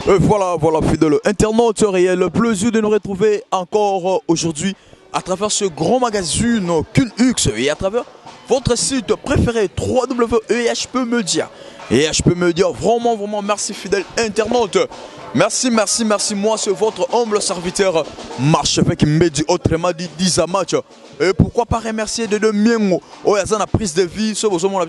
Voilà, voilà, fidèle internaute réel, plaisir de nous retrouver encore aujourd'hui à travers ce grand magazine QX et à travers votre site préféré 3W EHP Media. EHP Media, vraiment, vraiment, merci fidèle internaute. Merci, merci, merci. Moi, c'est votre humble serviteur, Marchevêque Medi, autrement dit, Dizamatch. Et pourquoi pas remercier de Miengo, oh, il y a la prise de vie, ce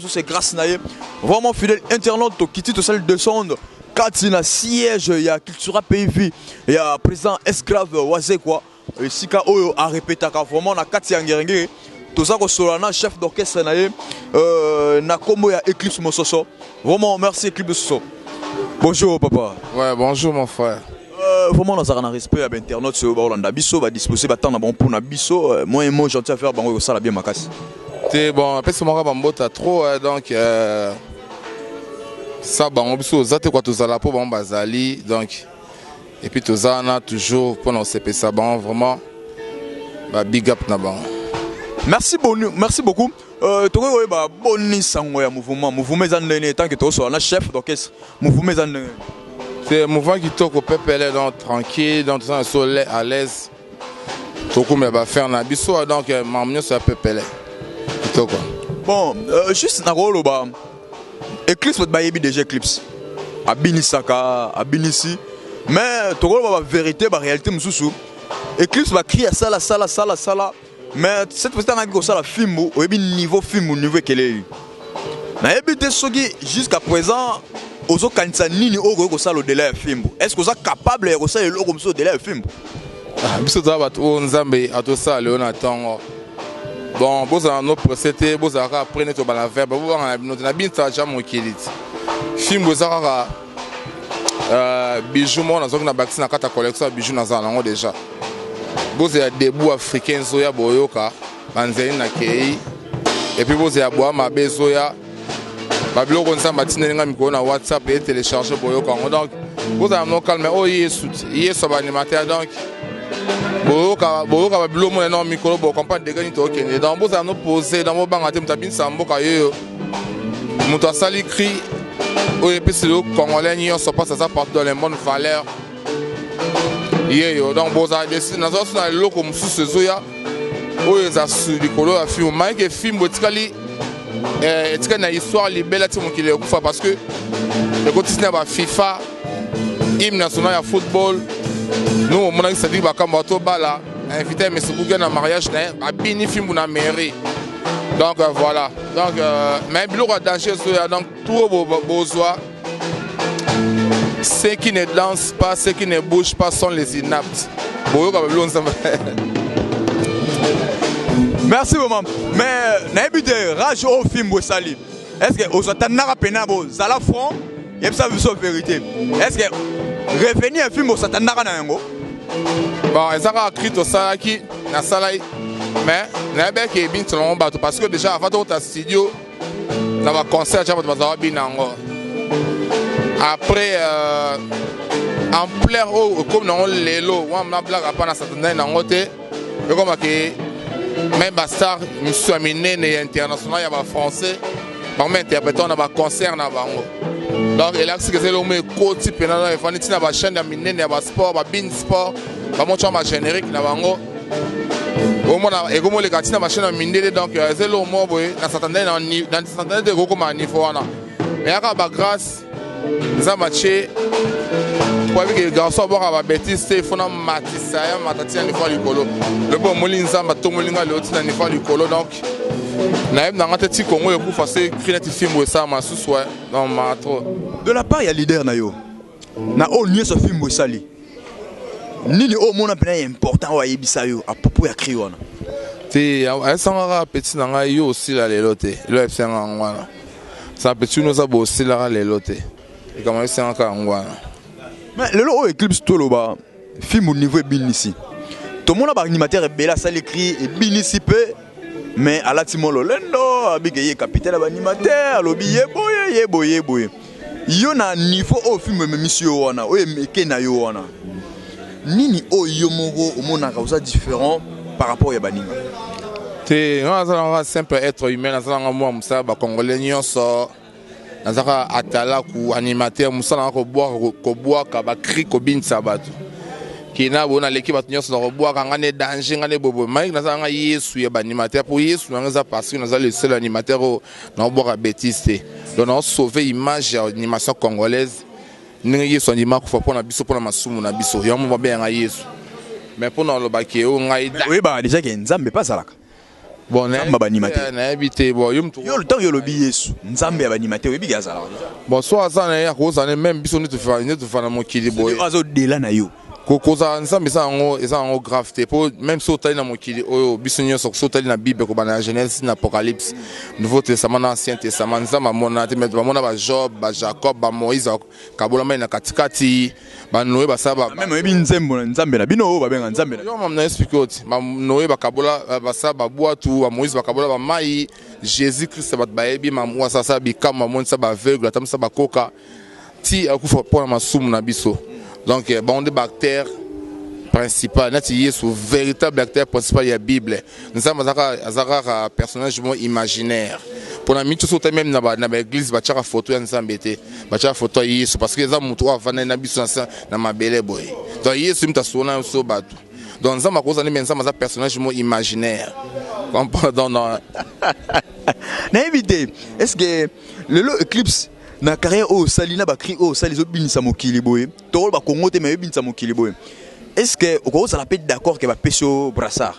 c'est grâce na ye. Vraiment fidèle internaute, qui tout seul descendre. Kati na siège ya Cultura PV ya président Esclave Wazekwa, esika oyo arepetaka vraiment na kati ya Ngerengere, toza kosolola na chef d'orchestre na ye na kombo ya Eclipse Mososo. Vraiment merci Eclipse Mososo. Bonjour papa. Ouais, bonjour mon frère. Vraiment nazalaka na respect ya bainternaute oyo baolanda biso, badispose batemps na bango mpona biso. Moi mo gentil affaire bango ekosala bien makasi. Te, bon, apesi moko bambota trop, donc sa bango biso oza te kwa, tozala mpo bango bazali, donc et puis toza wana toujours mpona kosepesa bango. Vraiment ba big up na bango. Merci, boni, merci beaucoup. Tokoki koyeba boni sango ya mouvement? Mouvement eza ndenge tant que tokosola na chef d'orchestre, mouvement eza ndenge? C'est mouvement kitoko, pepele, donc tranquille, donc toza na so à l'aise, tokomela baaffaire na biso, donc makambo nyonso ya pepele, kitoko. Bon, juste nakoloba Eclipse, bato bayebi déjà Eclipse abinisaka, abinisi, mais tokoloba bavérité, baréalité mosusu. Eclipse bacri asala sala sala sala, mais cette fois tangaki kosala fimbu, oyebi niveau fimbu, niveau ekeleli, nayebi te soki jusqu'à présent ozokanisa nini oyo okoki kosala au-delà ya fimbu. Est ce que oza capable ya kosala eloko mosusu au-delà ya fimbu? Ah, biso toza bato oyo Nzambe atosala lelo na ntongo. Bon, bozala no presse te, bozala kaka prêt neti obala verbe, bobanga na bino te. Na binisaka ja mokili ti fimbu eza kaka bijou moko nazwaki na bakisi na kati ya collection ya bijou nazala nango déjà. Bozela Debout Africain ezoya, boyoka banzeli na kei, et puis bozela bwa mabe ezoya, babiloko Nzambe atindeli nga mikolo na WhatsApp e télécharge, boyoka yango. Donc bozala no calme, oyo Yesu ti Yesu ya baanimateur. Donc boyoka, boyoka babiloko mona na mikolo, bocomprendre dege nini tokende. Donc bozala no posé, donc bobanga te. Moto abinisa mboka yoyo, moto asali cri oyo epesi lelo Congolais nyonso mpasi, aza partout dans les bonnes valeurs yeyo. Donc bozala desi, naza so na eloko mosusu ezoya oyo eza likolo ya fimbu. Mayeke fimbu etikali, etikali na histoire libela ti mokili ekufa, parce que ekotisi na baFIFA, hymne national ya football. Nous omonaki Sadiki Bakambo atobala invité ya Mesikukia na mariage na ye, babini fimbu na mairie. Donc voilà, donc mais biloko ya danger ezoya, donc trop bozwa. Ceux qui ne dansent pas, ceux qui ne bougent pas sont les inaptes. Boyoka babilo Nzambe. Merci vraiment, mais nayebi te rage oyo fimbu esali, est ce que ozatandaka pena bozala front, yebisa biso vérité, est ce que revenu ya fimbu osatandaka na yango? Bon, eza kaka cri tosalaki, nasalaki, mais nayebaki ebinisa nango bato, parce que déjà avant tokota studio na baconcert tia bato bazala babina yango. Après ampleur oyo ekomi nango lelo wana, na blague apa, na satandani nango te. Ekomaki même bastar misusu ya minene ya international ya bafrançais bango interpréter na baconcert na bango. Donc elakisi eza eloko moko ekoti mpena na efandi ntina bachaîne ya minene ya basport, babeIN Sport, bamotya bagénérique na bango, omona ekomoleka ntina bachaîne ya mindele. Donc eza eloko moko boye na satandani, na satandani te ekokoma na niveau wana, mais yaka bagrâce Nzambe atie po abike garçon abwaka babêtises te, ifo na matisa ya mata ntina niveau ya likolo. Lobi omoli Nzambe atomoli nga lelo ntina niveau ya likolo. Donc nayebi nanga te ti Kongo ekufa so cri neti fimbu esalama susu. Donc ma trop. De la part ya leader na yo, na oyo nyonso fimbu esali, nini oyo omona mpena ya important oyo ayebisa yo à propos ya cri wana? Te, ayesangaka petit na ngai, yo osila lelo te. Elo ayebisanga yango wana, sa petit uno oza bosilaka lelo te, likambo ayebisangaka yango wana. Mais lelo oyo Eclipse, toloba fimbu niveau ebinisi, tomona baanimateur ebele asali cri ebinisi mpe, mais alati mo lolendo, abike ye capitaine ya baanimateur, alobi ye boye, ye boye, ye boye. Yo na niveau oyo fimbu ememisi yo wana, oyo eke na yo wana, nini oyo yo moko omonaka oza différent par rapport ya baninga? Te, nga naza nanga simple être humain, naza nanga mwa mosala bacongolais nyonso. Nazaka atalaku animateur, mosala na kobwaka, kobwaka bacri, kobinisa bato. Kina boye naleki bato nyonso na kobwaka, nga nde danger, nga nde boboye. Mike, naza nga Yesu ya baanimateur, mpo Yesu nanga eza parce que naza le seul animateur oyo naobwaka bétise te. Donc naosauve image ya animation congolaise, ndenge Yesu andima kufa mpo na biso, mpo na masumu na biso. Yango babenganga Yesu. Mais mpo na olobaki oyo ngai Oyebaka déjà ke Nzambe mpe azalaka. Bon. Nzambe baanimateur. Nayebi te. Bon, yo mutu Yo, ntango yo olobi Yesu, Nzambe ya baanimateur, oyebi ke azalaka déjà. Bon, so aza na ye, akozala ne même biso nde tofa na mokili boye. Oyo azodela na yo. Kozala Nzambe eza yango grave te, mpo même so otali na mokili oyo, biso nyonso, so otali na Bible, kobanda na Genèse na Apocalypse, Nouveau Testament na Ancien Testament, Nzambe amona te. Mais bamona baJob, baJacob, baMoïse kabola mai na katikati, baNoé basala. Même oyebi nzembo na Nzambe na bino oyo babenga Nzambe na Yo mam na expliqué oti baNoé bakabola, basala babwatu, baMoïse bakabola bamai, Jésus Christ bato bayebi mamu asala bikamwa, amonisa baaveugle, atamisa bakoka, ti akufa mpona masumu na biso. Donc bango nde baacteur principal. Neti Yesu, véritable acteur principal ya Bible. Nzambe aza kaka personnage mo imaginaire mpona miti. Soki otali même na baéglise, batiaka photo ya Nzambe te, batiaka photo ya Yesu, parce que eza motu oyo avandani na biso na mabele boye. Donc Yesu mutu asolo biso bato. Donc Nzambe akozala nde, mais Nzambe aza personnage mo imaginaire, comprendre? Donc non. Nayebi te, est ce que lelo Eclipse, na carrière oyo osali, na bacri oyo osali, ezobinisa mokili boye, tokoloba Kongo te, mais ezobinisa mokili boye, est ce que okozala mpe d'accord ke bapesi yo brassard,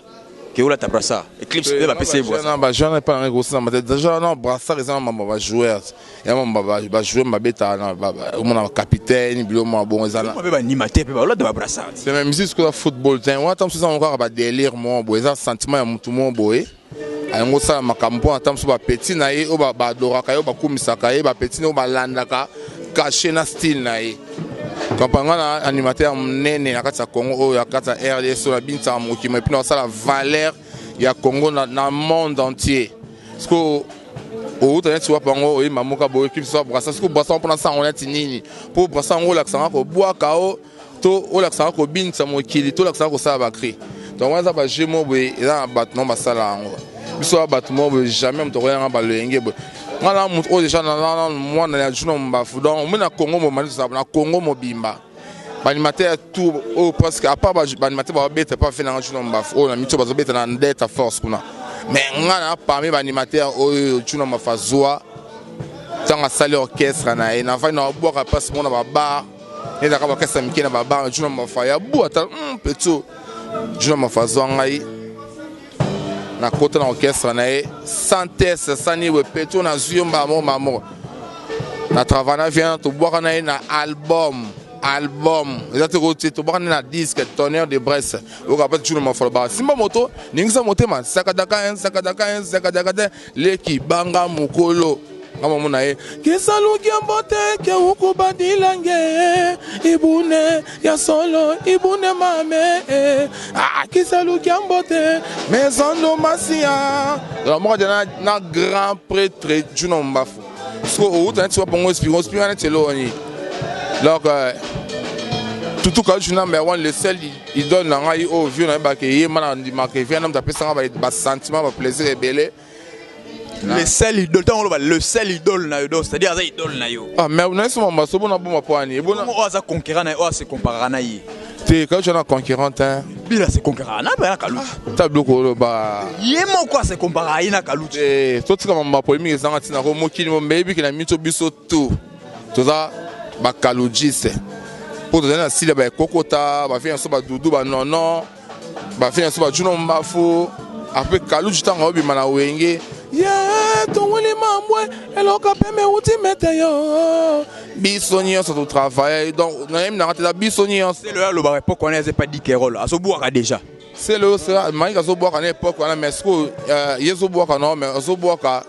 ke olata brassard Eclipse mpe bapesi ye brassard? Bajoueur epa nanga ekosala te. Déjà na brassard eza na mambo bajoueur, ya mambo bajoueur babetaka, omona bacapitaine, biloko mwa bongo eza. Mpe baanimateur mpe balata babrassard. C'est même musique sikoyo, football te wana. Ta mosusu eza kaka badélire moko boye, eza sentiment ya motu moko boye ayango osala makambo mpo ata mosusu bapeti na ye oyo baadoraka ye, oyo bakumisaka ye, bapeti na ye oyo balandaka cachet na style na ye. Comprendre nga? Na animateur monene na kati ya Congo oyo, ya kati ya RDC oyo nabinisaka mokili, et puis na kosala valeur ya Congo na monde entier. Parce que outa neti wapi yango oyemba moka boye, biso brassard. Soki brassard mpona sango neti nini? Mpo brassard yango olakisanga kobwaka o to olakisanga kobinisa mokili to olakisanga kosala bacri. Donc wana eza bajeu moko boye, eza na bato nango basala yango. Biso ya bato moko boye, jamais moto akoyanga baloyenge boye. Nga na moto oyo déjà na mwana ya Juno Mbafu. Donc omoi na Congo mobimba, tozala na Congo mobimba, baanimateur tout oyo presque, à part baanimateur babeta pa fe nanga Juno Mbafu oyo na miti oyo bazobeta na Delta Force kuna, mais nga na parmi baanimateur oyo Juno Mbafu azwa ntango asali orchestre na ye, navandi na babwaka mpasi moko na babar, ezalaka baorchestre mike na babar. Juno Mbafu ya bu ata petit Juno Mbafu azwa ngai, nakota na orchestre na ye sans test, sans niwe. Petit oyo nazwi yo mbala moko, mbala moko na travail na vient, tobwaka na ye na album. Album eza te kotie, tobwaka nde na disque Tonnerre de Brest. Oyoka mpe Juno Mafolo baka simba moto, ningisa motema, sakadaka sakadaka sakadaka te, leki banga mokolo nga mamo na ye kisaluki mbote ke ukubadilange ibune ya solo ibune mame. Ah, kisaluki mbote maison masia moko na, na grand prêtre Juno Mbafu. Siko outa neti wapongo explique, explique neti eloko nini. Donc tutu Kaluchu number one, le seul idole na ngai oyo vieux nayebaka eyemba na ndimaka evia na moto apesanga basentiment, baplaisir ebele. Le seul idole, ntango oloba le seul idole na yo, donc c'est-à-dire aza idole na yo. Ah, mais nayesi mamba so bona boma po ani ebona. Oyo aza concurrent na ye, oyo ase comparaka na ye? Te, Kaluchu na concurrent te. Bila ase comparaka na na Kaluchu. Ta biloko oloba. Ye moko ase comparaka ye na Kaluchu. Te, totika mamba polémique ezanga ntina. Ko mokili mo meyebiki na miso, biso tout toza bakalujiste, mpo tozali na style ya baekokota bafie na biso, badudu, banono, bafie na biso, bajuno Mbafu. Apres Kaluji, ntango aobima na Wenge ye, tongoli mambwe eloka peme euti mete yo, biso nyonso totravaille. Donc nayebi nanga te, eza biso nyonso. Selo alobaka époque wana eza epa Dikerol, azobwaka déjà. Selo Maike azobwaka na époque wana, mais sikoyo ye ezobwaka no, mais azobwaka,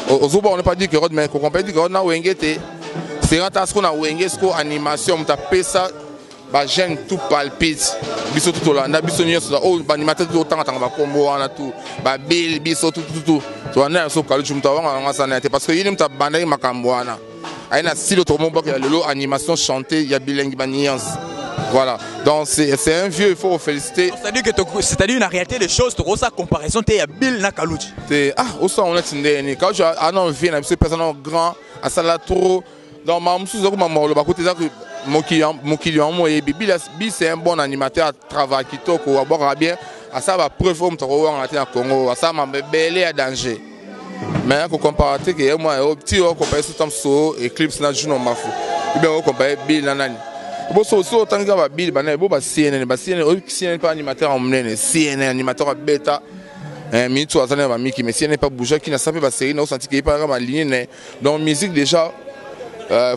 ozobwaka no pa Dikerol, mais kocompare Dikerol na Wenge te. Sera ta sikoyo na Wenge, sikoyo animation moto apesa bajeune tout palpite, biso tu tolanda, biso nyonso oyo baanimateur tu totangatanga bakombo wana tu babele, biso tututu tolanda ya so Kaluchu. Moto awanga nanga asana ya te, parce que ye nde moto abandaki makambo wana, aye na style tokomobwakela lelo animation chante ya bilengi, baniance. Voilà, donc c'est un vieux, il faut féliciter. C'est-à-dire que, c'est-à-dire, une réalité des choses, tokosa comparaison te ya Bill na Kaluji. Te, ah, osa on neti ndeni Kaluji ana vie na biso, epesa na grand, asala trop. Donc makambo mosusu eza koma moloba kuta eza mokili yango oyebi. Bill, c'est un bon animateur, atravaille kitoko, abwakaka bien, asala bapreuve oyo moto akowanga te na Congo, asala mambo ebele ya danger. Mais kocompare te ke ye mwa ti okompare so ta mosusu Eclipse na Juno Mafu, ube okompare Bill na nani. Boso so otangi kaka baBill bana bo ba CNN, ba CNN oyo, CNN mpe animateur ya monene, CNN animateur abeta minute oyo aza na bamiki, mais CNN mpe abougeaki na sa mpe basérie na osanti ke ye mpe kaka baligne ne. Donc musique déjà,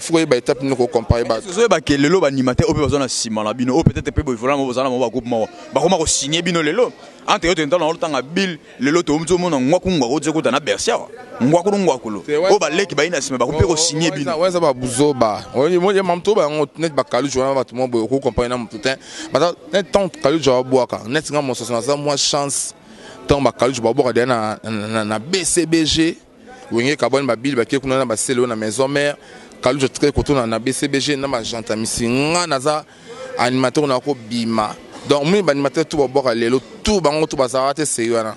faut koyeba étape nini kocompare bato. Ozoyeba ke lelo baanimateur oyo mpe baza na nsima na bino, oyo peut-être mpe boevola mo bozala na mo bagroupe moko, bakoma kosigne bino lelo. Entre yo tentala otanga Bill, lelo toomti omona ngwaku ngwaku otie kuta na Bercy awa, ngwakulu ngwakulu oyo baleki bayi na nsima bakomi mpe kosigne bino. Wana eza babuzoba mamutu oyo bango neti bakaluji wana, bato mo boye okokompare na motu te. Baza neti ntango Kaluji abwaka neti nga mososo, naza mwa chance ntango bakaluji babwaka deya na BCBG. Wenge kabwani, babili bake kuna na basele oyo na maison mère. Kaluji atikali kotuna na BCBG na bagentamisi. Nga naza animateur na kobima, donc moni baanimateur tout babwaka lelo, tout bango tout bazalaka te seri wana.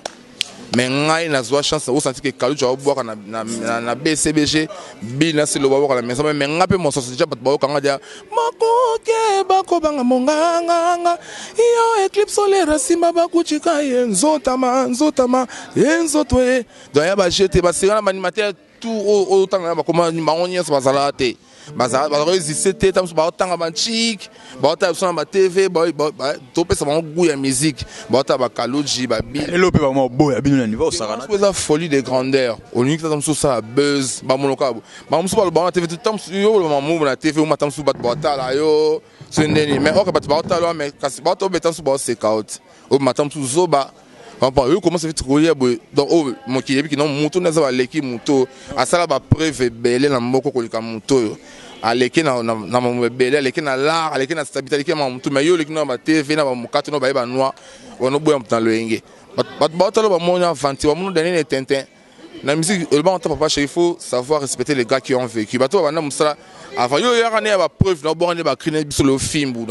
Mais ngai nazwa chance osanti ke Kaluji abwaka na BCBG, Bill na Selo babwaka na maison. Mais nga mpe mososo deja bato bayokanga dia makoke bakobanga monganganga yo Eclipse olera nsima bakutika ye nzotama nzotama ye nzoto ye. Donc ya bajete baseri na baanimateur tout oyo otanga na bakoma bango nyonso bazalaka te, bazoexiste te. Ta mosusu baotanga banchik, baotala biso na batv, topesa bango goût ya musique, baotala bakaluji, baBill. Lelo mpe bango boya bino na niveau osakana. Eza folie de grandeur. Olingi tata mosusu osala buzz, bamonoka bango mosusu baloba na TV. Ta mosusu yo oloba mamumu na TV, omata mosusu bato baotala yo so ndeni. Mais oke bato baotala yo, mais kasi baota obeta mosusu baoseka yo te, omata mosusu zoba. Comprend oyo commence vite kolia boye. Donc oyo mokili yebi kino moto nde aza baleki, moto asala bapreuve ebele na mboka koleka moto oyo aleki na mambo ebele, aleki na l'art, aleki na stabilité, aleki na mamutu. Mais yo oleki na batv na bamokate no bayeba noi wana, oboya moto na loyenge. Bato baotala, bamoni aventure, bamoni danene tintin na musique. Olobanga ta papa chéri, il faut savoir respecter les gars qui ont vécu. Bato babanda mosala avant yo, oyaka ne ya bapreuve na obonga nde bacri na biso leo fimbu,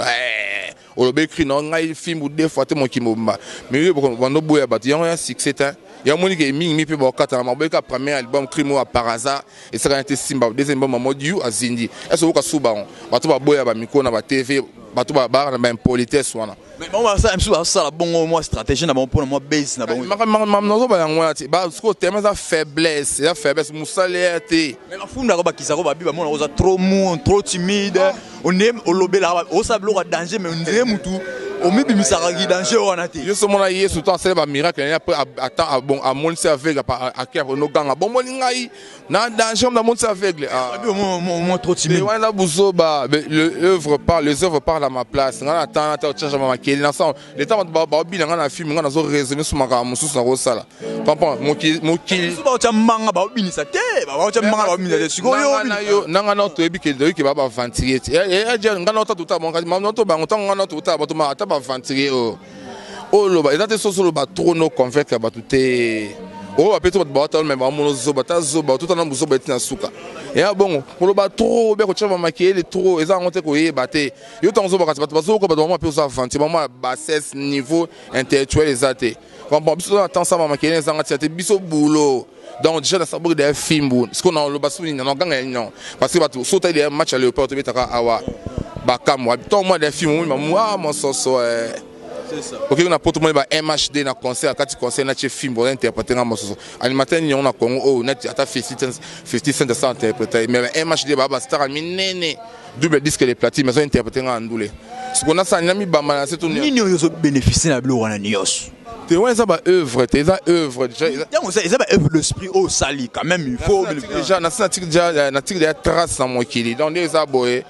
oloba écrit na ngai fimbu deux fois te mokili mobimba. Mais yo bando boya bato yango ya succès te. Yango moni ke mingi mi mpe bakokatana maboyeka. Premier album cri moko par hasard esalaka te simba. Deuxième album mamodi yu azindi ese oyoka su bango bato baboya bamicro na batv, bato baka na baimpolitesse wana. Mais bango basala misu, basala bongo mwa stratégie na bango mpona mwa base na bango. Nazoba yango wana te. Sikoyo tema eza faiblesse, eza faiblesse, mosala ya te. Mais bafundaka, bakisako babi, bamona oza trop mou, trop timide, onde olobelaka, osala biloko ya danger, mais ondire mutu omibimisaka danger wana te. Yo so mona Yesu to asali bamiracle naye, après ata amonisi aveugle, ake noganga bomoni ngai na danger, namonisi aveugle. Moi trop timide. Wana eza buzoba. L'œuvre parle, les œuvres parlent à ma place. Ngai na temps ata ochange makeli na sang le temps, bato baobina ngai na film, ngai nazo raisonner so makambo mosusu nakosala, comprend mokili. Baotya manga, baobinisa te, baotya manga, baobinisa te sikoyo. Nanga na toyebi ke toyebi ke ba baaventurier te. Ngai na ota tota to bango ntango ngai na tota bato ata baaventurier oyo oloba eza te. Soso oloba trop no convaincre bato te. Oyo bape to bato baotala me bamona zoba, ta zoba totana buzoba eti na suka eya bongo. Koloba trop be kotia bamakeyele trop eza yango te, koyeba te. Yo ntango ozoba kasi bato bazoyoka, bato bamona mpe oza aventure, bamona bassesse, niveau intellectuel eza te. Comprend biso toza na temps sama makeyele ezanga tia te biso boulot. Donc déjà na saboki deya fimbu sikoyo na oloba so nini, na ganga ya nini? Parce que bato so otali deya match ya Léopard tobetaka awa, bakamwa ntongo mwa deya fimbu moni mamu ah mososo. Okeki na poto, moni ba MHD na concert, akati concert natie fimbu, oza interprété nga mososo. Animateur nini yango na Congo oyo neti ata 50 Cent asa interprété? Mais ba MHD baa bastar minene, double disque de platine, mais azo interprété nga ndule. Sikoyo nasala nini? Na mibamba na se to nini oyo ozobénéficie na biloko wana nyonso? Te, wana eza baœuvre te, eza œuvre déjà. Ntango eza baœuvre d'esprit oyo osali, quand même il faut. Déjà nasi natiki, déjà natiki déjà trace na mokili. Donc nde eza boye,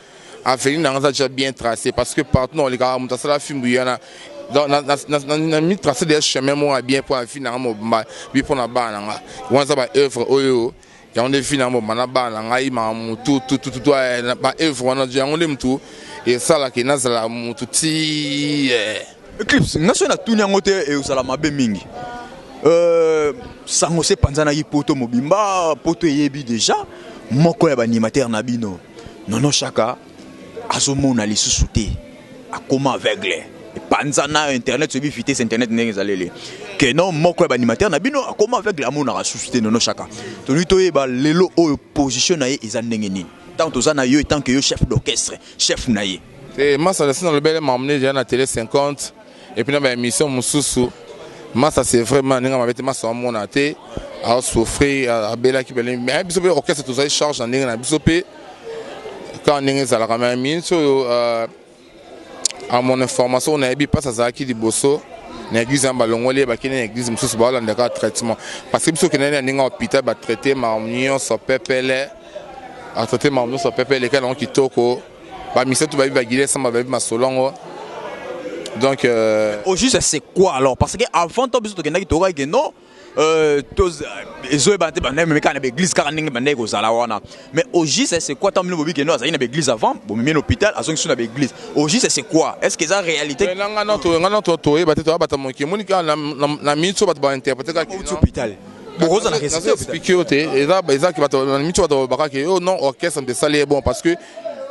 avenir nanga eza déjà bien tracé, parce que partout na olekaka, moto asala fimbu yana. Donc na mi tracé déjà chemin moko ya bien mpo na vie nanga mobimba bi mpo na bana nanga. Wana eza baœuvre oyo yango nde vie nanga mobimba na bana na ngai, makambo tutututu baœuvre wana yango nde motu esalaka nazala motu ti. Eclipse, nga soki natuni yango te, ezala mabe mingi. Sango se epanzanaki poto mobimba, poto eyebi déjà moko ya baanimateur na bino, Nono Shaka, azomona lisusu te. Akoma aveugle, epanza na internet, soyebi vitesse internet ndenge ezaleli ke non, moko ya baanimateur na bino akoma aveugle, amonaka susu te. Nono Chaka, tolingi toyeba lelo oyo position na ye eza ndenge nini, tant toza na yo etant que yo chef d'orchestre, chef na ye. Te, masa nasi nalobele makambo déjà na Télé 50 et puis na baémission mosusu. Masa, c'est vraiment ndenge mabe te. Masa amona te, asouffrir, abelaki bele, mais biso mpe orchestre tozali charge na ndenge na biso mpe kaka ndenge ezalaka. Mais miniti oyo, à mon information, nayebi mpasi azalaki liboso na église yango, balongoli ye, bakende na église mosusu, baolandaka traitement, parce que biso okendani na ndenge ya hôpital, batraite makambo nyonso pepele, atraite makambo nyonso pepele, eka nango kitoko. Bamisato bayebi, bagile samba bayebi masolo yango. Donc Au juste, c'est quoi alors? Parce que avant to biso tokendaki, tokaki ke non, ezoyebana te, bandaki meme kaka na baeglise, kaka ndenge bandaki kozala wana. Mais au juste, c'est quoi? Ntango bino bobi ke non, azalaki na baeglise avant, bomemi na hôpital, azongi so na baeglise, au juste, c'est quoi? Est ce que eza réalité? Nga no toyeba te, toyabata moki emoni kaka na miniti oyo bato bainterprete kaka. Outi hôpital, bokozala nazo expliquer yo te. Ezaki bato na miniti oyo bato balobaka ke oh non, orchestre moto esali ye bon, parce que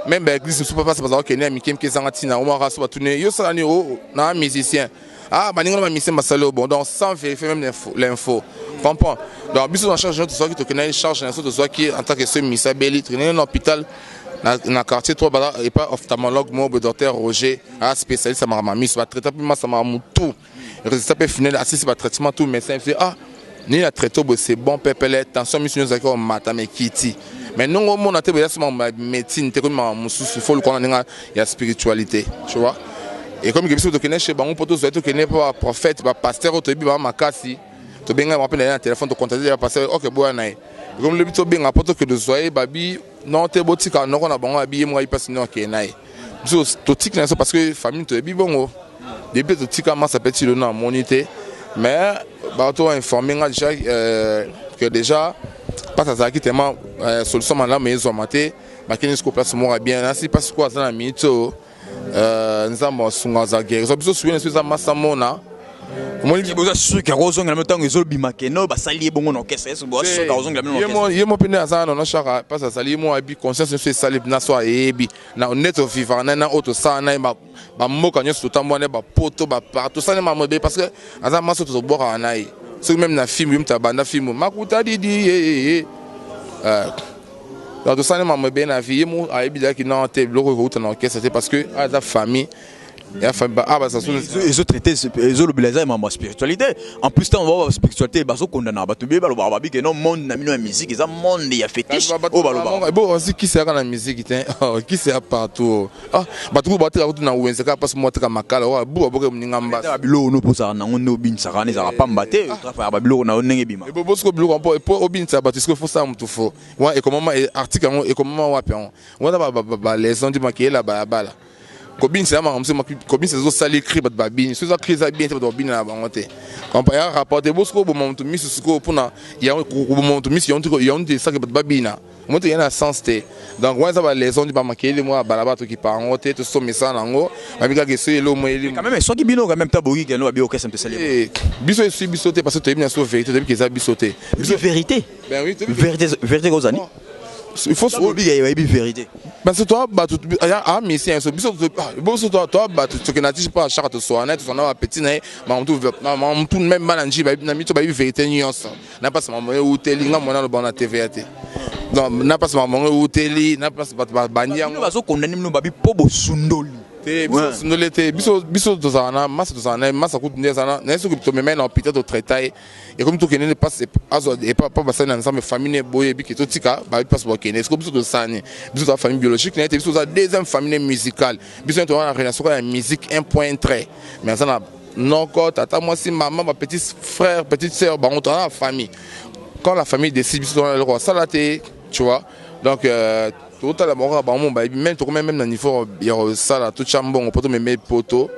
même baeglise mosusu mpasi bazala kokende ya mike mike, ezanga ntina. Omaka so batuni yo, osala nini? O na musicien. Ah, baninga na bamusicien basali yo bon. Donc sans vérifier même l'info, comprend. Donc biso na charge tozwaki, tokendaki charge na biso tozwaki en tant que so misa abeli, tokendaki na hôpital na quartier 3, baza epa ophtalmologue moko boye, docteur Roger, aza spécialiste ya makambo ya miso. Batraita mpe masa makambo tout, résultat mpe final, asisi batraitement tout. Médecin fi, ah, nini na traité boye, c'est bon, pepele. Tension miso nyonso ezalaki komata, ma ekiti. Mais ndenge omona te boye, eza makambo ya médecine te, komi makambo mosusu, faut luka na ndenge ya spiritualité, tu vois. Ekomi ke biso tokende chez bango mpo tozwa, tokende mpo baprophète, bapasteur oyo toyebi bango makasi, tobengai bango mpe na ye na telefone, tocontacte bapasteur. Ok, boya na ye. Ekomi lobi, tobenga mpo tokende ozwa ye, babi non te, botika noko na bango, babi ye moko ayi mpasi nde okende na ye. Biso totiki na biso, parce que famille toyebi bongo depuis totika masa mpe ti lelo na amoni te. Mais bato informé nga déjà que déjà mpasi azalaki tellement, solution malamu ezwama te, bakende sikoyo place moko ya bien. Nasi mpasi sikoyo aza na minute oyo, Nzambe asunga, aza guérison. Biso suye na biso eza masa mona. Omoni, boza suki akozongela mino ntango ezobima keno basali ye bongo na orchestre, est boza suki akozongela mino na orchestre? Ye mo mpe nde aza nono Chaka, mpasi azali ye mo ayebi conscience nyonso esali na so, ayebi na nde tovivaka na ye, na oyo tosala na ye, bamboka nyonso totambola na ye, bapoto, bapartout, tosala makambo ebele, parce que aza masi oyo tozobwakaka na ye. Soki même na film, ye moto abanda film Makuta Didi ye. Donc tosali makambo ebele na vie. Ye mo ayebi ezalaki non te, biloko ekouta na orchestre te, parce que aza famille ya famille baza. Ezotraite, ezolobela, eza mambo ya spiritualité. En plus, ntango ba spiritualité bazokondana, bato bie balobaka, babi ke non, monde na bino ya musique eza monde ya fétiche oyo balobaka. Bo osi kisi yaka na musique te, kisi ya partout. Ah, bato kutu bateka kutu na wenze kaka mpasi mo bateka makala oyo bu baboke moninga mbasi. Babiloko no mposaka nango nde obinisaka wana, ezalaka pamba te. Otrafaka babiloko na yo ndenge ebima. Bosiko biloko mpo obinisa bato, esiko fosala motu fo wana ekomama article yango ekomama wapi? Yango wana baleçon ndi makeyela balabala kobinisa ya makambo mosusu. Kobinisa ezosala cri, bato babini. Soki eza cri eza bien te, bato babini na bango te. Kompa ya rapport te. Bosiko oboma motu miso sikoyo mpona koboma motu miso, yango te esaki bato babina moto ya na sens te. Donc wana eza baleçon ndi bamakeyeli mwa ya balabala, tokipa yango te, tosomesana yango, babi kaka eso elo mo eli. Quand même, soki bino quand même ta boki keno babi orchestre mpe sali. Biso esui biso te, parce que toyebi na so vérité, toyebi ke eza biso te. Biso vérité. Ben oui. Vérité, vérité kozani. Il faut obi bayebi vérité. Parce que toa bato a musicien so biso, biso toa bato tokende ati mpo achaka, tosoa na ye, tosoa na bapeti na ye, mamutu même bana nji na mito bayebi vérité nyonso. Na mpasi makambo euteli nga mwana aloba na TVA te. Donc na mpasi makambo euteli, na mpasi bato bandi yango. Bazokondani bino, babi mpo bosundoli. Te, biso tosundoli te. Biso tozala na masa, tozala na ye masa kutu nde azala na ye. Soki tomema ye na hôpital, totraita ye, ekomi tokende nde mpasi azwa epa pa basali na Nzambe, famille ne boyebi ke totika bayebi mpasi bakende. Siko biso tosani, biso toza famille biologique na ye te, biso toza deuxième famille ne musicale. Biso ne toza na relation kaka ya musique, un point trait. Mais aza na noko, tata mwasi, mama, bapetit frère, petite sœur, bango toza na famille. Quand la famille décide, biso toza na eloko basala te, tu vois. Donc totala bango kaka, bango bayebi. Même tokomi même na niveau ya kosala, totya mbongo mpo tomeme poto,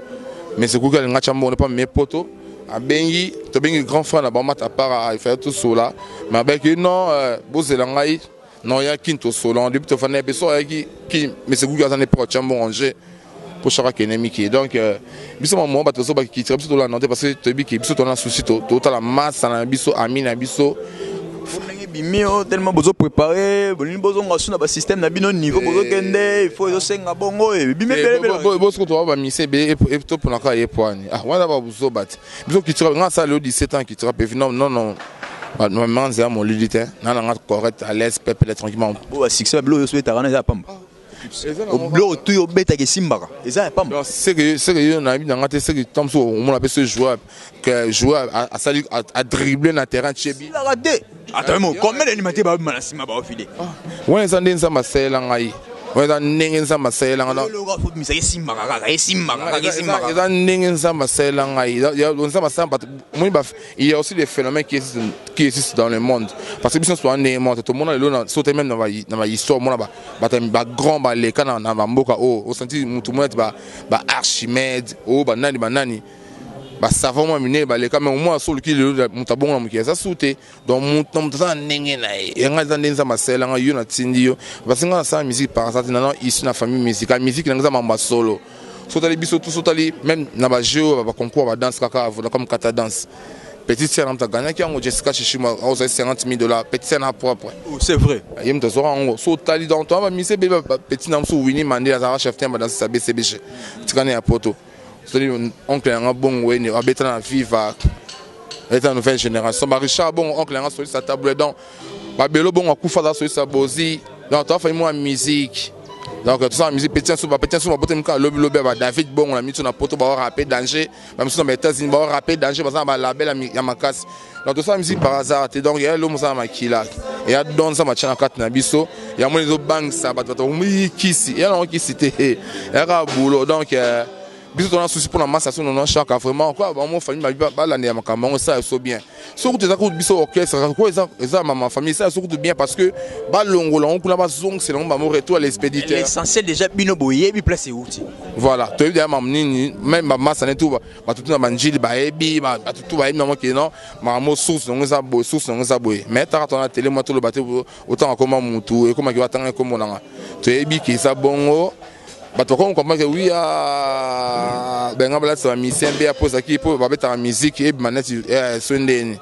mais sekoki alinga tya mbongo mpo ameme poto. Abengi, tobengi grand frère na bango mata part, ifale tosola, mais abeki non, bozela ngai non, ya kini tosola. Depuis tofanda ye so ayaki kini, mais sekuki aza ne mpo atya mbongo nge mpo chaka akende miki. Donc biso mamo bato tozo bakitira biso, tolanda te, parce que toyebi ke biso tona souci, totala masa na biso, ami na biso. Ndenge Ebimi o tellement bozo préparer, bolingi bozonga su na ba système na bino, niveau bozokende, il faut ezosenga bongo, ebimi ebele ebele. Bosiko toba bamise ebele, toponaka ye poani. Ah, wana babuzoba te. Biso culture, nga asala lelo 17 ans culture pe. Non, non, non, mama nzela molili te, na nanga correct, à l'aise, pepele, tranquillement. Bo ba succès, ba biloko nyonso obetaka wana eza ya pamba? Biloko tu obetaka esimbaka, eza ya pamba? Seke yo nayebi nanga te. Seke ntango mosusu omona mpe ce joueur que joueur asali, adribble na terrain, tiebi. Esilaka te. Ata mo combien d'animateur babima na nsima, baofile. Wana eza nde Nzambe asalela ngai, wana eza ndenge Nzambe asalela ngai. Eloko fo bimisaka, esimbaka kaka, esimbaka kaka, esimbaka. Eza ndenge Nzambe asalela ngai. Nzambe asala bato omoni. Il y a aussi des phénomènes qui existent dans le monde, parce que biso nyonso toza ndenge moko te. Tomona lelo na so te, même na bahistoire, omona bato bagrand baleka na bamboka oyo osanti mutu moko neti ba Archimède oyo, banani banani, basavant mwa minene baleka. Mais omona so oluki lelo moto abongo na mokili, eza su te. Donc moto na moto aza na ndenge na ye. Yanga eza nde Nzambe asalela ngai, yo natindi yo, parce que ngai nasala musique par hasard te. Nana issu na famille musicale, musique nanga eza mambo ya solo. So otali biso tous, otali même na bajeu oyo, baconcours badanse kaka Vodacom kata danse, petite sœur na moto aganyaki yango, Jessica Shishima, ozali 50 000 $, petite sœur na propre. Oh, c'est vrai. Ye moto azwaka yango. So otali, donc toa bamise ebele, petit na mosusu Winnie Mandela azalaka chef te ya badanse ya BCBG, tikani ya poto. Soli oncle yanga bongo ene abeta na Viva, abeta na Nouvelle Génération, ba Richard bongo, oncle yanga solisa table. Donc babelo bongo akufa, aza solisa bozi. Donc toa famille mwa musique, donc tosala musique. Petit nso, bapetit nso babotami kaka lobi lobi ya ba David bongo na miso na poto, baorape danger, bamisu na baÉtats-Unis baorape danger, baza na balabel ya makasi. Donc tosala musique par hasard te. Donc ya elo mosala makila eya don Nzambe atya na kati na biso, yango ezobangisa bato. Bato kisi eya nango kisi te, eya kaka boulot. Donc biso tona souci mpona masa so nono chaka vraiment quoi. Bango famille balandela makambo yango, esala biso bien. Soki kutu eza kutu biso orchestre ko eza mama famille, esala biso kutu bien, parce que balongola yango kuna, bazongisela yango bango, retour à l'expéditeur. L'essentiel déjà, bino boyebi place euti. Voilà, toyebi deya mamu nini. Même bamasa ne tu, bato tu na banjili bayebi, bato tu bayebi nango ke non, makambo source nango eza boye, source nango eza boye. Mais taka tona tele mwa toloba te, otanga koma mutu ekomaki batanga ekombo nanga, toyebi ke eza bongo. Bato bakomi comprendre ke oui, benga balatisa bamisien mpe po ezalaki mpo babetaka musique ebima neti so ndeni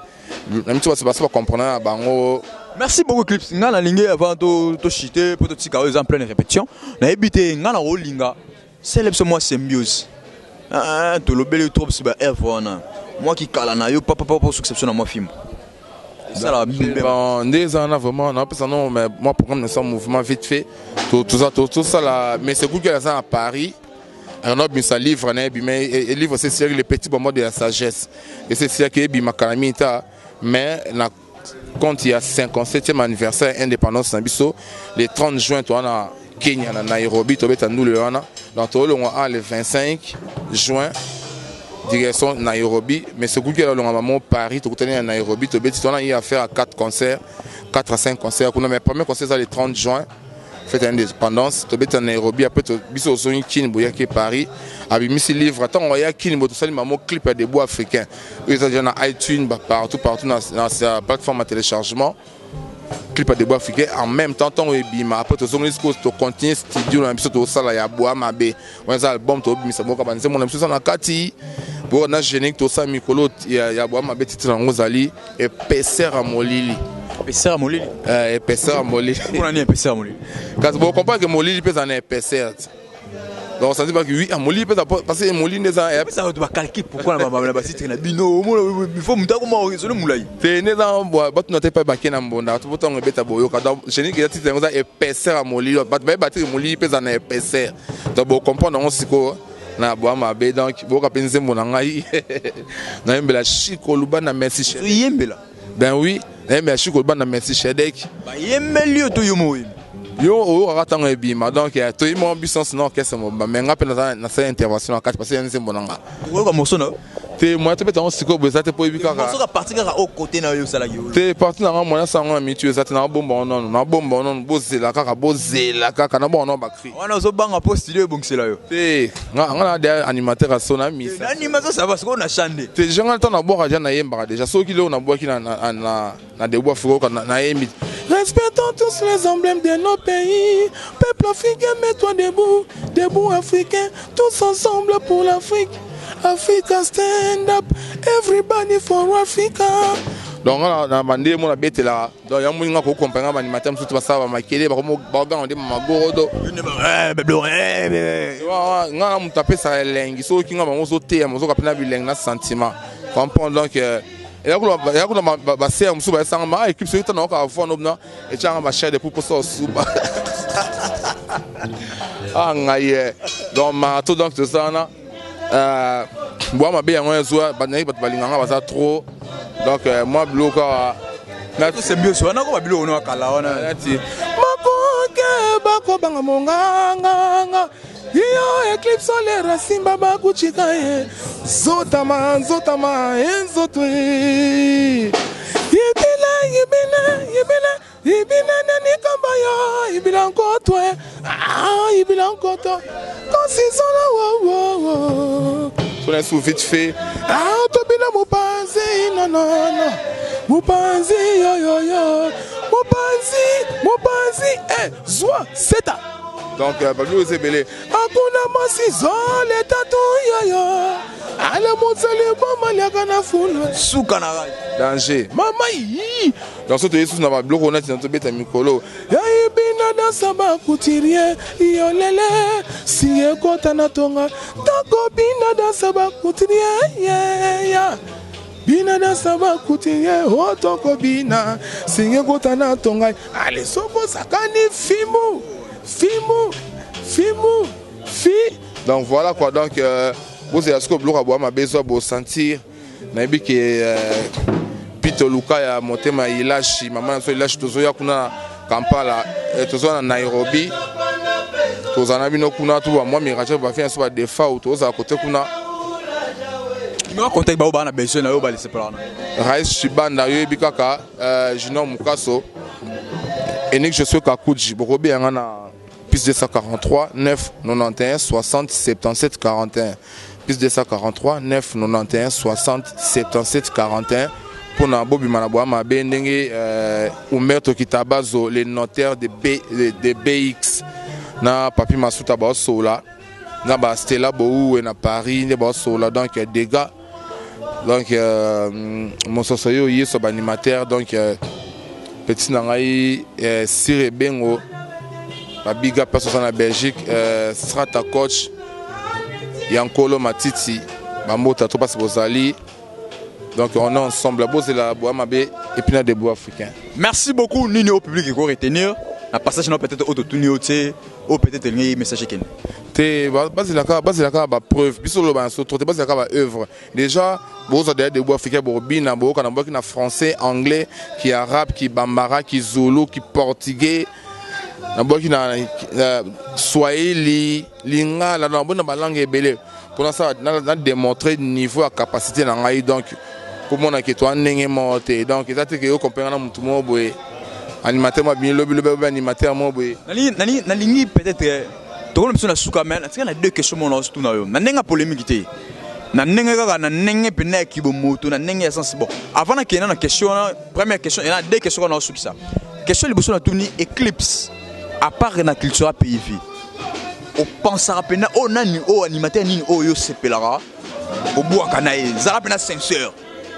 na miti, baso baso bacomprendre na bango. Merci beaucoup, Clips. Nga nalingi avant tochite mpo totika oyo eza en pleine répétition, nayebi te, nga na kolinga sele biso mwa symbiose. Tolobeli trop biso ba œuvre wana, mwa kikala na yo papapapa, osukisa biso na mwa fimbo. Bon, nde eza wana vraiment napesa non, mais moi programme na ça mouvement vite fait, tosala. Mais c'est Google aza na Paris, akenda obimisa livre na ye, ebima livre, c'est siaki Le petit bonbon de la sagesse, ese siaki ebimaka na mingi ta. Mais na compte ya 57e anniversaire indépendance na biso, le 30 juin, toza na Kenya, na Nairobi, tobeta ndule wana. Donc tolongwa a le 25 juin direction Nairobi, mais soki alonga mamo Paris, tokutani na Nairobi, tobeti. Towana ye affaire à 4 concerts, 4 à 5 concerts kuna. Mais premier concert eza le 30 juin, fête ya indépendance, tobeti na Nairobi. Après biso ozongi Kini, boyaki Paris, abimisi livre. Ntango aya Kini bo, tosali mamo clip ya Debout Africain oyo eza déjà na iTunes, partout partout na plateforme ya téléchargement, clip ya Debout Africain. En même temps, ntango ebima, après tozongeli sikoyo, tocontinue studio na biso, tosala ya Bwa Mabe. Wana eza album tobimisa, boyoka banzembo na biso eza na kati. Boyoka na générique tosala mikolo ya Bwa Mabe, titre yango ezali Épaisseur ya molili. Épaisseur ya molili. Épaisseur ya molili. Mpona nini épaisseur ya molili? Kasi bocomprendre ke molili mpe eza na épaisseur. Donc osandi baki oui, molili mpe, parce que molili nde eza. Epesa bato bacalcul pourquoi na batitre na bino il faut moto akoma raisonne molai. Te, nde eza batuna te mpe bake na mbonda bato ntango ebeta, boyoka. Donc générique eza, titre yango eza Épaisseur ya molili. Bato bayeba te molili mpe eza na épaisseur. Donc bocomprendre yango sikoyo na Bwa Mabe. Donc boyoka mpe nzembo na ngai, nayembela Chiko Luba na Merci. Oyembela? Ben oui, nayembela Chiko Luba na Merci Shedek. Bayembeli yo to yo mo oyembi? Yo oyokaka ntango ebima. Donc toyi mwa biso na orchestre mobimba, mais nga mpe nasala intervention na kati, parce que ya nzembo na nga. Oyoka morceau na yo? Te, moya tobeta yango sikoyo boye eza te, mpo oyebi kaka. Soka parti kaka au côté na yo osalaki oyo. Te, parti na nga moya asala yango na mitu eza te. Nabomba ngo nano, nabomba ngo nano, bozela kaka, bozela kaka, nabonga nano bacri. Wana ozobanga mpo studio ebongisela yo? Te, nga na deya animateur aso na misa. Na animation, ça va. Sikoyo na chande. Te, déjà nga ntango nabwaka, déjà nayembaka déjà. Soki lelo nabwaki na Debout Afrika, oyoka nayembi: Respectons tous les emblèmes de nos pays. Peuple africain, mets-toi debout. Debout africain, tous ensemble pour l'Afrique. Africa, stand up. Everybody for Africa. Donc nga na bande mo nabetelaka. Donc yango moni nga kokompare nga baanimateur mosusu basala bamakele, baganga nde magorodo. Nga na moto apesaka elengi. Soki nga bango ozoteyama, ozoka mpe na bilengi na sentiment, comprendre. Donc eya kuna basere mosusu bayesanga ma équipe. Soki tana oka voix nobna etianga bachair de poule mposa osuba. Ah, ngai ye. Donc marato, donc toza wana bwa mabe yango ezwa nayebi bato balinganga baza trop. Donc mwa biloko awa. Sembiso wana ko babiloko no akala wana. Nati makoke bakobanga monganganga iyo éclipse solaire asimba bakuchika ye zotama nzotama enzoto yibila yibila yibila yibila nanikamba yo yibila nkoto ah, yibila nkoto kosizola wowowo sona su vite fait. Ah, tobina mopanzi nonono mopanzi yoyoyo mopanzi mopanzi eh, zwa seta. Donc babiloko eza ebele. Akuna mwasi zole tatu yoyo ala mozali bomaliaka na fulu. Suka na rai. Danger mama yi. Donc so toye susu na babiloko nati na tobeta mikolo yayibina dansa bacouturier yolele si ekota na tonga takobina dansa bacouturier yeya bina dansa bacouturier o tokobina singe ekota na tonga. Ale soko osakani fimbu fimbu fimbu fi. Donc voilà quoi. Donc bozela sikoyo biloko ya bwa mabe ezwa bosentir. Nayebi ke Pito Luka ya motema ya Ilashi, mama na biso Ilashi, tozoya kuna na Kampala, tozoya na Nairobi, tozala na bino kuna tu bamwa miracle bafi na biso badefau tozala kote kuna. Numéro contact bao bana besoin na yo balisepela wana. Rais Chibanda, yoyebi kaka Junior Mukaso, Enik Josue Kakuji, bokobeyanga na +243 9 91 60 77 41, +243 9 91 60 77 41, mpona bobima na bwa mabe ndenge Umberto Kitabazo, le notaire de BX, na Papi Masuta baosola na bastela Bouwe na Paris nde baosola. Donc dégâts. Donc mososo oyo yeso baanimateur. Donc petit na ngai Sire Ebengo, babiga place oza na Belgique, Strata Coach ya Nkolo Matiti, bambota to mpasi bozali. Donc on est ensemble, bozela boya mabe et puis na Debout Africain. Merci beaucoup. Nini au public eko retenir na passage na peut-être oyo totuni yo te, oyo peut-être elingi message ekende? Te, bazelaka bapreuve. Biso oloba na so trop te, bazelaka baœuvre déjà. Bozwa deya Debout Africain, bobina, boyoka na boyoki na français, anglais, ki arabe, ki bambara, ki zulu, ki portugais, naboyaki na swahili, lingala, naboyi na balangue ebele mpona sala na démontrer niveau ya capacité na ngai. Donc pomona ke toa ndenge moko te. Donc eza te ke yo comprendre na motu moko boye, animateur mo abimi lobi lobi obi animateur moko boye. Nalingi peut-être tokona biso na suka, mais natika na deux questions mona osituna yo na ndenge ya polémique te, na ndenge kaka na ndenge mpena ya kibomoto, na ndenge ya sens. Bon, avant nakende na question wana, première question ena, deux questions wana osukisa. Question liboso natuni Eclipse: à part na Cultura Pays Vie, opensaka mpena oyo nani, oyo animateur nini oyo osepelaka obwaka na ye? Zala mpena sincère.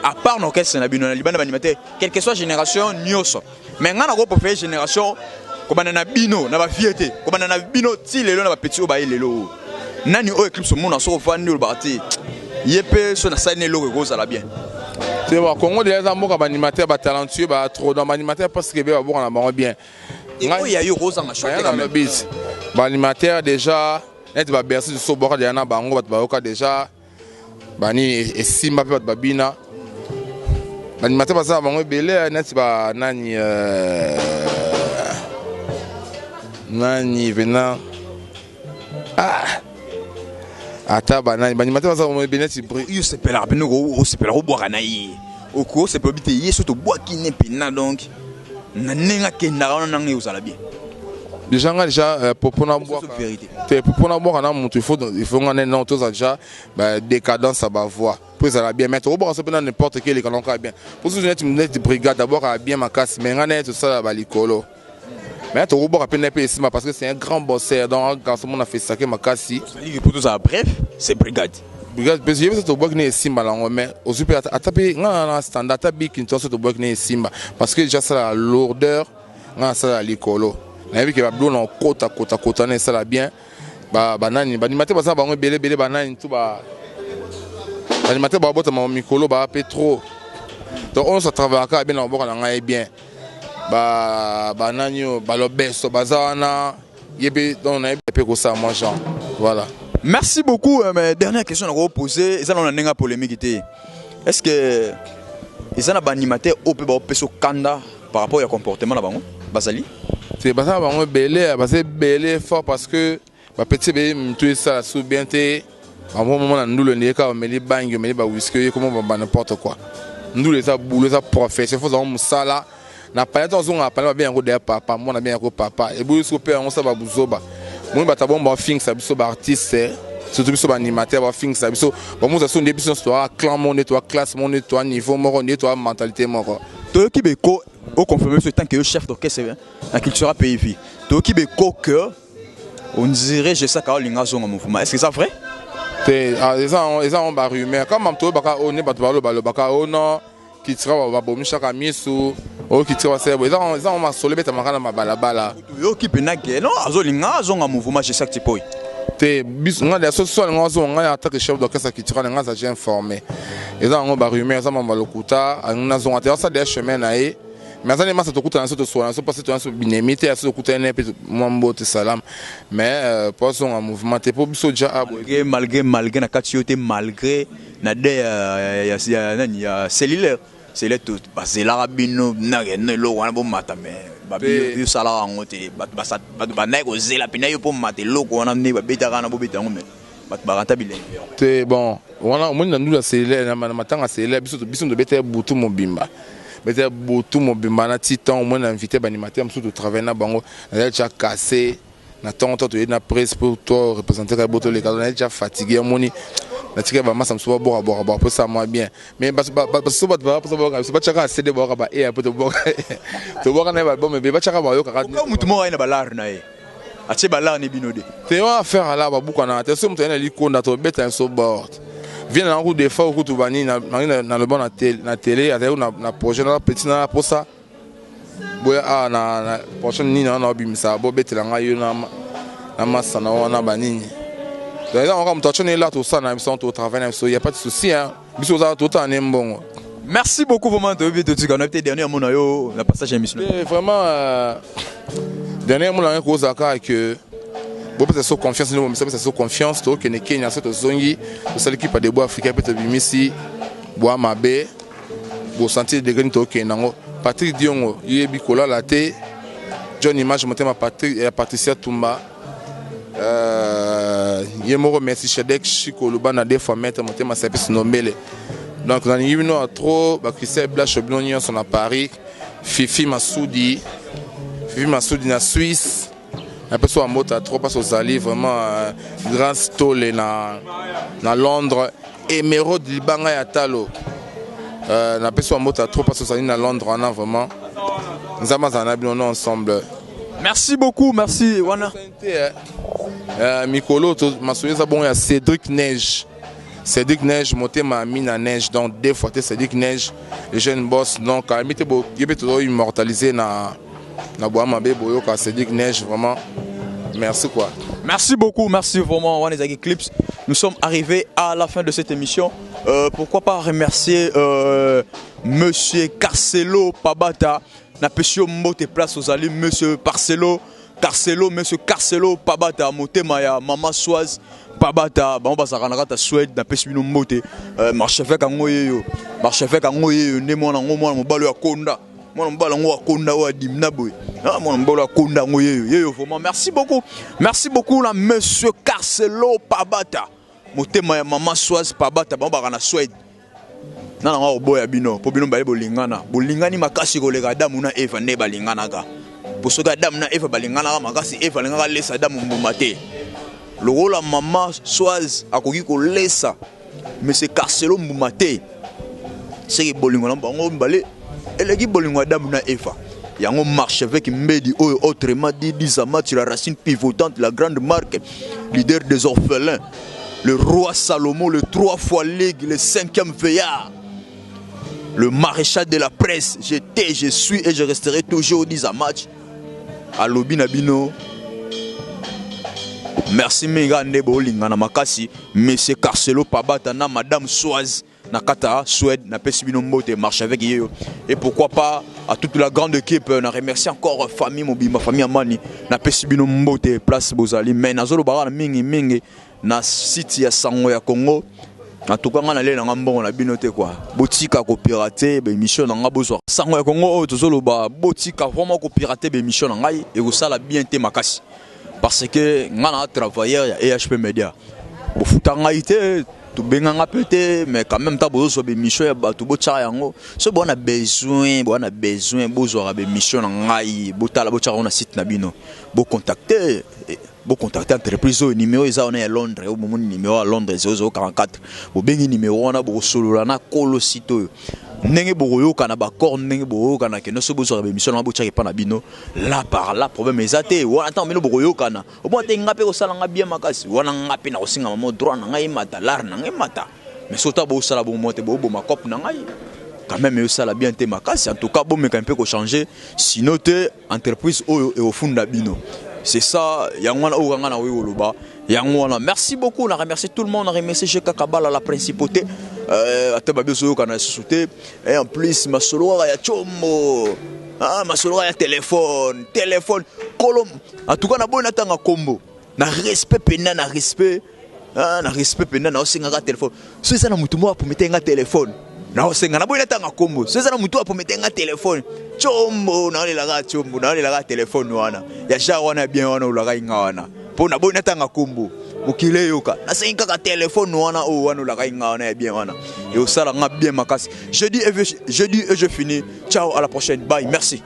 À part na orchestre na bino na libanda, baanimateur quelle que soit génération nyonso, mais ngai nako préféré génération kobanda na bino na bavie te, kobanda na bino ti lelo na bapeti oyo baye lelo, oyo nani oyo Eclipse omona soki ofandi olobaka te ye mpe so nasali na eloko ekozala bien? Te, ba Congo déjà eza mboka baanimateur batalentueux, ba trop dans baanimateur parce que be baboka na bango bien. Oyo ya yo kozanga choix te quand même. Bis baanimateur déjà neti babercy mosusu obwaka déjà na bango, bato bayoka déjà banini esimba mpe bato babina. Baanimateur baza na bango ebele neti banani nani vena, ah, ata banani baanimateur baza bango ebele neti yo osepelaka mpena, osepelaka obwaka na ye, okosepela obi te ye so tobwaki ne mpena. Donc na ndenge akendaka wana nanga ozala bien. Déjà nga déjà mpona bwaka vérité. Te, mpona bwaka na motu, il faut nga nene non toza déjà badécadence ya bavoix mpo ezala bien. Mais tokobwaka so mpe na n'importe quel eleka kaka bien mpo susu neti brigade abwakaka bien makasi. Mais nga nene tosala balikolo, mais tokobwaka mpe na mpe esimba parce que c'est un grand bosseur. Donc garçon mona fesake makasi. C'est-à-dire que pour tozala bref, c'est brigade. Brigade mpe ye biso tobwaki na esimba nango, mais ozwi mpe ata mpe nga na standard, ata biki nyonso tobwaki na esimba, parce que déjà asala lourdeur, nga nasala likolo. Nayebi ke babilo na okota kota kota na esala bien. Banani baanimateur baza bango ebele ebele, banani tu baanimateur babotama mikolo baa mpe trop. Donc oyo nyonso atravaillaka bien na maboko na ngai bien. Banani oyo balobeso baza wana, ye mpe donc nayebi mpe kosala mwa genre, voilà. Merci beaucoup. Mais dernière question na poser, eza na ndenge polémique te. Est-ce que eza na baanimateur oyo mpe baopesa kanda par rapport ya comportement na bango bazali? Te, baza na bango ebele, baza ebele fort, parce que bapeti ebele mitu esala su bien te. Bango na ndulu ndeye kaka omeli bangi, omeli bawiski, oye komo ba n'importe quoi. Ndulu eza boulot, eza profession, faut zango mosala na pale. To azonga pale, babenga yango deya papa, mwana abenga yango papa, eboyi soki mpe yango sa babuzoba. Moi bato bongo bafingisa biso baartiste, surtout biso baanimateur, bafingisa biso, bamosa so nde biso nyonso toa clan moko, nde toa classe moko, nde toa niveau moko, nde toa mentalité moko. Toyoki beko oconfirme biso tant que yo chef d'orchestre na Cultura Pays Vie, toyoki beko que on dirait Jesaka olinga azonga mouvement. Est ce que c'est vrai? Te, eza yango barumeur. Kama toyebaka oyo nde bato balobalobaka oyo non, Cultura babomisaka misu oyo, Cultura basala boye. Eza yango masolo ebetamaka na mabalabala. Toyoki mpena ke non, azolinga azonga mouvement, Jesak Tipoi. Te, biso nga so so alinga azonga, ngai en tant que chef d'orchestre Cultura na ngai aza informé. Eza yango barumeur, eza mambo lokuta. Alingi nazonga te, asala deya chemin na ye, mais aza nde masa tokutana so, tosola so, mpasi toya so binemi te, aso tokutani ne mpe mwa mbote, salam, mais po azonga mouvement te, mpo biso ja aboye. Malgré na kati yo te, malgré na de ya nani ya cellulaire cellulaire, bazelaka bino nakende eloko wana bomata, mais babiyosalaka yango te. Bato bandaki kozela mpena yo mpo mata eloko wana nde babetaka wana, bobeta yango, mais bato bakanta bilenge. Te, bon, wana omoni na ndulu ya cellulaire, na matanga ya cellulaire, biso tobeta butu mobimba, beta butu mobimba na ti ntango omoni na invité baanimateur mosusu totravaille na bango, nazali tia cassé na ntongo to toyei na presse mpo to représente kaka bo toleka, nazali tia fatigué. Omoni natikali bamasa mosusu babwakabwakabwaka mpo esala mwa bien, mais baso bato baposa bayoka biso, batiaka CD, bayoka ba e mpo tobwaka na ye baalbum ebele, batiaka bayokaka. Motu moko aye na balare na ye, atie balare ne bino de. Te, wana affaire ala babukana te. Soki moto aye na likonda, tobeta biso bord vie na yango. Des fois okutu banini naloba na télé, azali na projet na petit na posa boya awa na prochaine nini wana obimisa, bobetela ngai yo na masana wana banini. Donc eza kaka moto atyo ela, tosala na biso, totravaille na biso, y a pas de souci, hein. Biso ozala totala ne mbongo. Merci beaucoup vraiment. Toyebi totika na te, dernier mot na yo na passage ya émission. Vraiment, dernier mot na ngai kozala kaka ke bopesa so confiance, nde bomisa pesa so confiance. Tokende Kenya, so tozongi, tosali kipa debout africain mpe tobimisi bwa mabe, bosentir degré nini tokende yango. Patrick Diongo, yebi kolala te, John Image, motema ya Patricia Tumba, ye moko, merci Shedek Chiko Lubana, deux fois maître, motema Sapis Nombele. Donc nalingi bino ya trop, bachristien Blashe, bino nyonso na Paris, Fifi Masudi, Fifi Masudi na Suisse, napesi wa mbote trop parce ozali vraiment grand stole na Londres. Émeraude Libanga ya talo, napesi wa mbote trop parce ozali na Londres wana. Vraiment, Nzambe azala na bino no ensemble. Merci beaucoup, merci wana. Mikolo masolo eza bongo ya Cédric Neige, Cédric Neige, motema ami na Neige, donc deux fois te, Cédric Neige, le jeune boss. Donc ayambi te, ye mpe tozo immortaliser na bwa mabe, boyoka Cédric Neige. Vraiment merci quoi. Merci beaucoup, merci vraiment, wana ezalaki Clips. Nous sommes arrivés à la fin de cette émission. Pourquoi pas remercier monsieur Carcelo Pabata, napesi yo mbote place ozali, monsieur Parcelo Carcelo, monsieur Carcelo Pabata, motema ya mama Swaz Pabata, bango bazalaka na kati ya Suède. Napesi bino mbote. Marchevêque yango yeyo, marchevêque yango yeyo nde mwana yango, mwana mobali oyo akonda, mwana mobali yango akonda, oyo adimna boye, mwana mobali oyo akonda yango yeyo yeyo. Vraiment merci beaucoup, merci beaucoup na monsieur Carcelo Pabata, motema ya mama Swaz Pabata, bango baka na Suède. Na nanga koboya bino mpo bino mibale bolingana, bolingani makasi koleka Adamu na Eva nde balinganaka. Po soki Adamu na Eva balinganaka makasi, Eva alingaka alesa Adamu mbuma te lokola mama Swaz akoki kolesa monsieur Carcelo mbuma te. Seke bolingo na bango mibale eleki bolingo Adamu na Eva. Yango marchevêque Mbedi oyo, autrement dit Dizamati, la racine pivotante, la grande marque, leader des orphelins. Le roi Salomon, le trois fois ligue, le cinquième veillard, le maréchal de la presse. J'étais, je suis et je resterai toujours 10 à match. Alobi na bino. Merci mingi nde bolingana makasi, monsieur Carcelo Pabata na madame Soaz na kata Suède. Napesi bino mbote, marche avec ye. Et pourquoi pas à toute la grande équipe. Na remercie encore famille mobimba, famille Amani. Napesi bino mbote place bozali. Mais nazolobaka na mingi mingi na site ya Sango ya Congo. En tout cas, nga nalela nga mbongo na bino te quoi. Botika kopirater baémission na nga. Bozwa Sango ya Congo oyo tozoloba, botika vraiment kopirater baémission na ngai, ekosala bien te makasi, parce que nga na travailleur ya EHP Media. Bofuta ngai te, tobenganga mpe te, mais quand même ta bozozwa baémission ya bato, botyaka yango. So bowana besoin, bowana besoin, bozwaka baémission na ngai, botala, botyaka yango na site na bino. Bocontacte, bocontacte entreprise oyo. Numéro eza wana ya Londres oyo bomoni, numéro ya Londres 0044. Bobengi numéro wana, bokosolola na kolo site oyo ndenge bokoyokana baccord, ndenge bokoyokana kende. So bozwaka baémission na nga, botyaka epa na bino là par là, problème eza te. Wana ntango bino bokoyokana, omona te nga mpe kosala nga bien makasi. Wana nga mpe na kosinga mamo droit na ngai emata, lar na ngai emata. Mais so ta bosala bongo te, boboma cope na ngai quand même, eyosala bien te makasi. En tout cas, bomeka mpe kochanger, sinon te entreprise oyo ekofunda bino. C'est ça, yango wana oyo kanga na oyo koloba yango wana. Merci beaucoup, na remercie tout le monde, na remercie GK Kabala, la principauté, ata babi ozoyokana lisusu te. Et en plus masolo kaka ya tshombo, ah, masolo kaka ya téléphone, téléphone kolo. En tout cas, naboyi natanga kombo na respect pena, na respect, ah, na respect pena. Naosengaka téléphone so eza na motu moko apomete nga téléphone. Naosenga, naboyi natanga kombo. So eza na motu apomete nga téléphone, tshombo naolelaka, tshombo naolelaka téléphone wana ya genre wana ya bien wana olaka nga wana, mpo naboyi natanga kombo. Mokili eyoka, nasengi kaka téléphone wana oyo wana olaka nga wana ya bien wana, eosala nga bien makasi. Je dis et je dis et je finis. Ciao, à la prochaine, bye, merci.